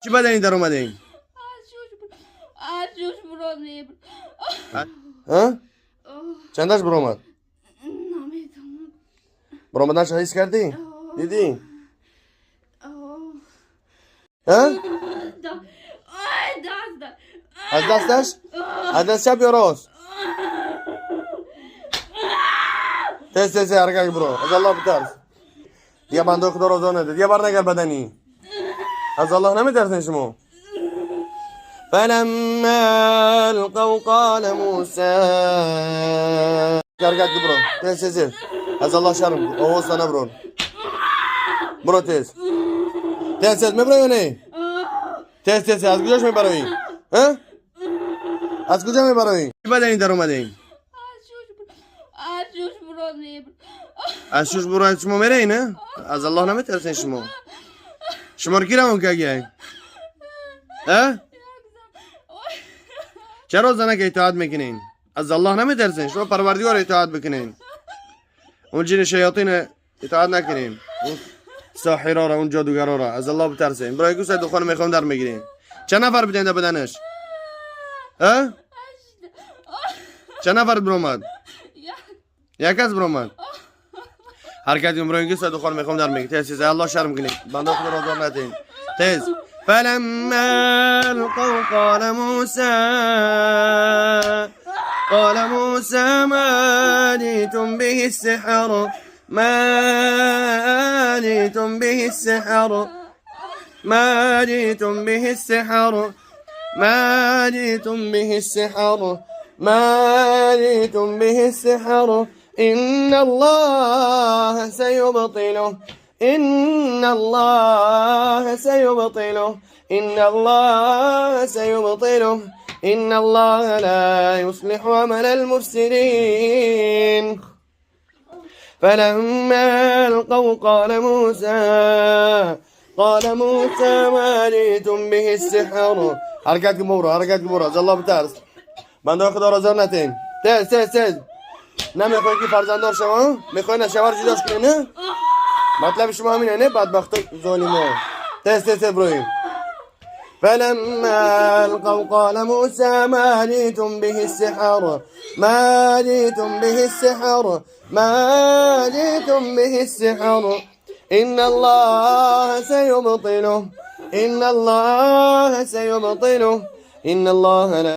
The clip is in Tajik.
Чӣ бадани дар омадем? Аз ҷуш буромем. А? Чандаш биромад? Намедонам. Биромаданша ҳис кардӣ? Дидӣ? А? Ай, даста. Аз дасташ? Аз даст чап ё рост? Тез, тез, ҳаракат, биро. Аз Аллоҳ битарс. Дига бандаи худоро озор наде. Дига бар нагар баданӣ. Аз Аллоҳ наметарсен шумо? فلما ألقوا قال موسى. ҳаракат ки, биро. Тез, тез, тез. Аз Аллоҳ шарм кун. Овоз наброн. Биро тез. Тез, тез меброи ё не? Тез, тез, аз куҷош мебароӣ? А? Аз куҷо мебароӣ? Чӣ бадани дар омадем? Аз ҷуш буромем. Аз шуш бурояд, шумо мераи, не? Аз Аллоҳ наметарсен шумо? Шуморо ки равон кагиай? А? Чаро занак итоат мекунен? Аз Аллоҳ наметарсен? Шумо Парвардигор итоат бикунен. Он ҷини шаётин итоат накунен. Он соҳирора, он ҷодугарора. Аз Аллоҳ битарсен. Бирои гӯсай духона мехоҳам дар мегирем. Чанд нафар буден дар баданаш? А? Чанд нафар биромад? Як кас биромад. Ҳаракат кун, бирои гӯсай духона мехоҳам дар мегирем. Тез, тез, Аллоҳ шарм кунед. Банда худро озор натиҳед. Тез. فلما ألقوا قال موسى ما جئتم به السحر، ما جئتم به السحر، ما جئتم به السحر، ما جئتم به السحر، ما جئتم به السحر، إن الله سيبطله، إن الله سيبطله، إن الله سيبطله، إن الله لا يصلح عمل المفسدين. فلما ألقوا قال موسى ما جئتم به السحر. ҳаракат кун, бобро, ҳаракат кун, бобро. Аз Аллоҳ битарс. Бандаи худоро озор натен. Тез, тез, тез. Намехоҳӣ ки фарзанддор шава? Мехоҳӣ на шавар ҷудош кунӣ, не? Матлаби шумо ҳамине, не? Бадбахто, золимо. Тез, тез, тез броем. فلما ألقوا قال موسى ما جئتم به السحر، ما جئتم به السحر، ما جئتم به السحر، إن الله سيبطله، إن الله سيبطله، إن الله لا